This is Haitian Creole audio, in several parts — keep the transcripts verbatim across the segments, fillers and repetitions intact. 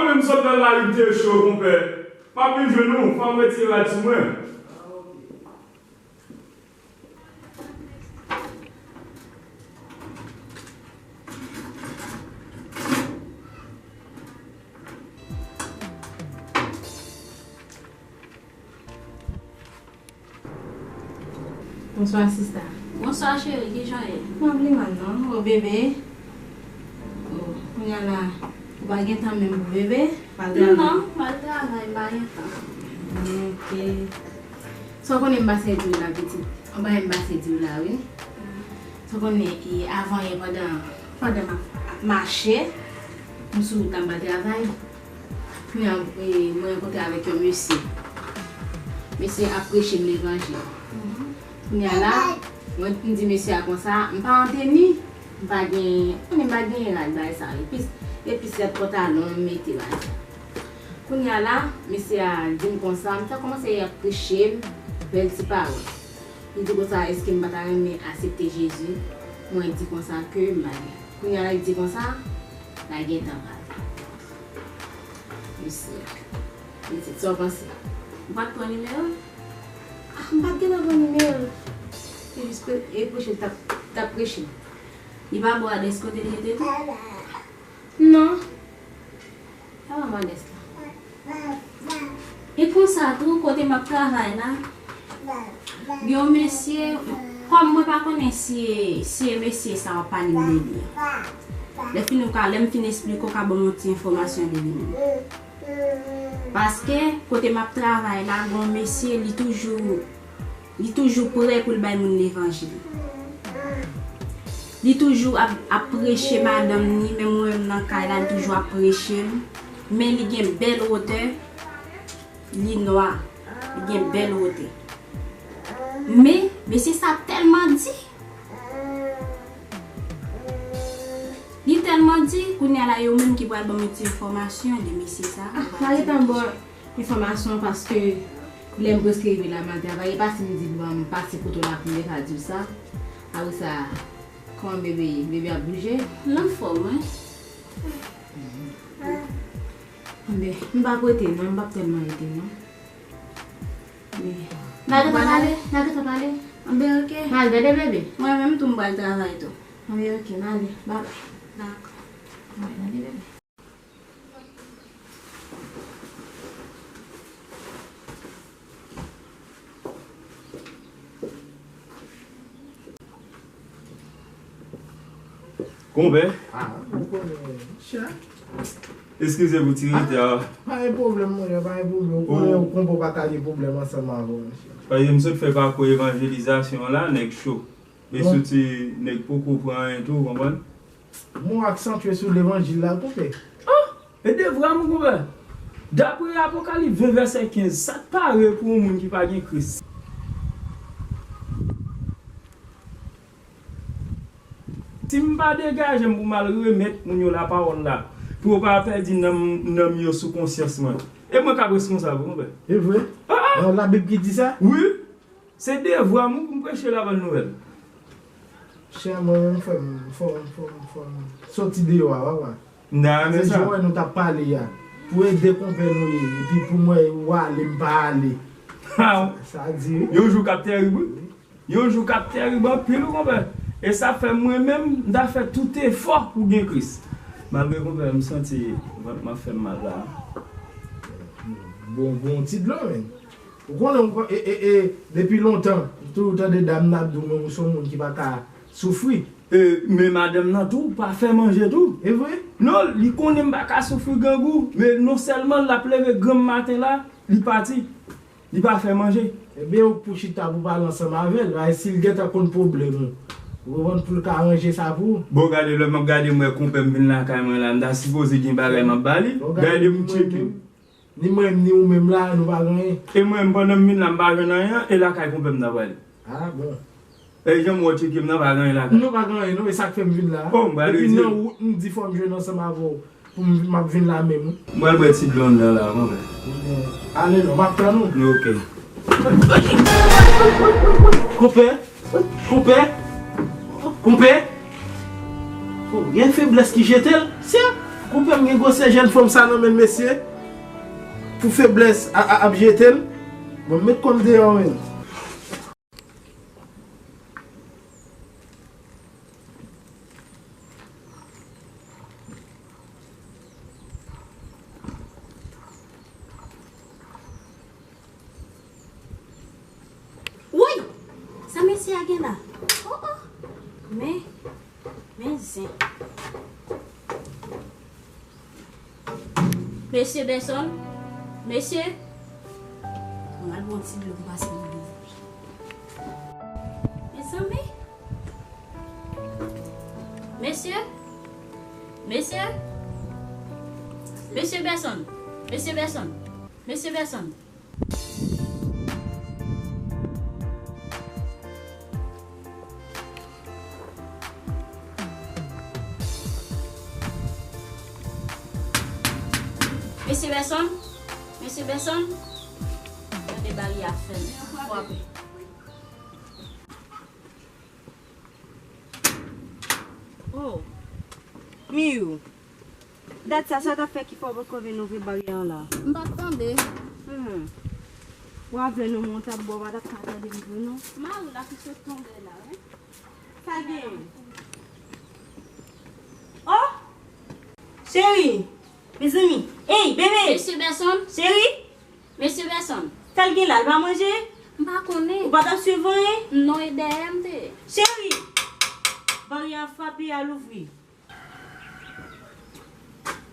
M sot nan lari, te cho, konpè. M ap vin jwenn ou, fò m retire rad sou mwen. Bonswa, sista. Bonswa, cheri. Kijan w ye? M ap li mal non. O, bebe. O, kounye a la, ou pa gen tan menm pou bebe? Ou al travay? Non, m al travay, m pa gen tan. Ok. Sa w konnen m pase di w la, pitit? Yon bagay m pase di w la, wi. Sa w konnen, e, avan yè, pandan, pandan m ap, ap mache, m sou wout la, m pral travay. Kounye a, e, mwen rankontre avèk yon mesye. Mesye ap preche m levanjil. Kounye a la, mwen, m di mesye a konsa, m pa an teni, m pa gen, konnen m pa gen rad bagay sa yo. Epi, epi sèt pantalon m mete bagay sa. Kounye a la, mesye a di m konsa, m ta kòmanse ap preche m bèl ti pawòl. Li di konsa, èske m pa ta renmen aksepte Jezi? Mwen di konsa ke m pa gen. Kounye a la, li di konsa, la gentan pale. Mesye a. Pitit, sa w panse? Ou pa t pran nimewo l? Ah, m pa t gentan pran nimewo l. Se jis ke e preche l t ap, t ap preche. Li pa ba w adrès kote l rete tou? Non. Sa pa m adrès la. E konsa tou, kote m ap travay la, gen yon mesye, kòm mwen pa konnen si, si e mesye sa w ap pale m de li an. Lè fini w ka, lè m fin esplike w, w ka ban m yon ti enfòmasyon de li menm. Paske, kote m ap travay la, gen yon mesye, li toujou, li toujou prè pou l bay moun levanjil. Li toujou ap, ap preche madanm ni, menm mwen menm nan kay la, li toujou ap preche m. Men li gen bèl wotè, li nwa, li gen bèl wotè. Men, mesye sa tèlman di, li tèlman di, kounye a la, yo menm ki pral ban m yon ti enfòmasyon de mesye sa. Ah, pa gentan ba w enfòmasyon paske lè m prèske rive la, m al travay, e pa si m di l ban m pase kote w la pou m te ka di w sa. Apre sa, kòman bebe ye? Bebe ap bouje? L anfòm, wi. Anben, m p ap rete non, m p ap tèlman rete non. Men, n a gentan pale, n a gentan pale. Anben, ok. M al gade bebe. Mwen menm tou m pral travay tou. Anben, ok, m ale. Babay. Dakò. M al gade bebe. Konpè. Ah, ou konnen, chè. Eskize pou ti retè a. Pa gen pwoblèm, monchè, pa gen pwoblèm. Ou konnen, ou konpè, ou pa ka gen pwoblèm ansanm avè w, monchè. Paske m sot fè pakou evanjelizasyon an la, nèg cho. E soti, nèg poko pran anyen tou, ou konprann? Mo aksantye sou levanjil la, konpè. Ah! E devwa m, konpè. Dapre Apokalip ven vèsè kenz, sa k pare pou yon moun ki pa gen Kris? Si m pa degaje m pou m al remèt moun yo lapawòl la, pou yo pa pèdi nanm, nanm yo sou konsyans mwen, e mwen k ap responsab, konpè. E vre? Ah, ah! Nan Labib ki di sa? Wi. Se devwa m wi pou m preche labòn nouvèl. Chè, mwen menm fò m, fò m, fò m, fò m soti deyò a, papa. M ta renmen sa. Se jan w wè nou t ap pale a. Pou ede konpè nou ye, epi pou m wè ou ale, m pa ale. Sa, sa di wi. Yon jou k ap tèrib wi. Yon jou k ap tèrib anpil wi, konpè. E sa fè mwen menm, m ta fè tout efò pou gen Kris. Malgre, konpè, m santi vant m ap fè m mal la. Bon, bon ti dlo, men. Ou konnen, ou, e, e, e, depi lontan, m toujou tande dam nan ap di w, men ou se yon moun ki pa ka soufri. E, men madanm nan tou, pa fè manje tou. E vre? Non, li konnen m pa ka soufri grangou, men non sèlman l ap leve granm maten la, li pati, li pa fè manje. Ebyen, ou k pou chita pou pale ansanm avè l, paske si l gentan konn pwoblèm ou, ou konprann, pou l ka ranje sa pou ou. Bon, gade, lè m ap gade, m wè konpè m vin lakay mwen la, m ta sipoze gen bagay m ap ba li. Gade m tcheke. Ni mwen, ni ou menm la, nou pa gen anyen. E mwen, pandan m vin la, m pa jwenn anyen, e lakay konpè m nan prale. Ah, bon. E jan m wè w tcheke m nan, pa gen anyen lakay. Nou pa gen anyen, non, e sa k fè m vin la. Oh, m prale di. Epi nan wout, m di fò m jwenn ansanm avè w, pou m, m ap vin la menm, wi. M pral bwè ti dlo anndan la, konpè. Bon, ale non, m ap tann ou. Ok. Konpè, konpè, konpè. Oh, gen feblès ki jete l, sè. Konpè m gen gwosè jèn fanm sa nan men l, mesye. Pou feblès a, a, ap jete l. Bon, m met kò m deyò, men. Woy! Sa mesye a gen la? Oh, oh! Men, men zen. Mesye Benson? Mesye? Mwen al pran ti dlo pou pase nan vizaj. Mezanmi! Mesye? Mesye? Mesye Benson? Mesye Benson? Mesye Benson? Mesye Benson? Mesye Benson? Gade baryè a fèmen, frape. Oh. Miyou. Dat sa, sa w t ap fè ki fè w potko vin ouvri baryè an la? M pa t tande. Hmm. W avè nou, men w t ap bwè, w pa t ap ka tande m vre non. Mari w la ki sot tonbe la, wi. Sa gen? Oh! Cheri! Mezanmi! Ey, bebe! Mesye Benson? Cheri! Mesye Benson? Sa l gen la, l pa manje? M pa konnen. Ou pa t ap swiv anyen? Non, e dèyè m te ye. Cheri! Baryè a frape, al ouvri.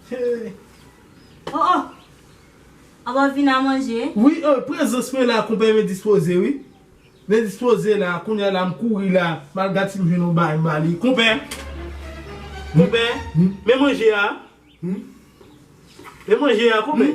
Hey. Oh, oh. Aba vin a manje. Wi, oh, prezans mwen la, konpè, m endispoze, wi. M endispoze la, kounye a la, m kouri la, m al gad si m jwenn yon bagay, m ba li. Konpè. Konpè, men manje a. Men manje a, konpè.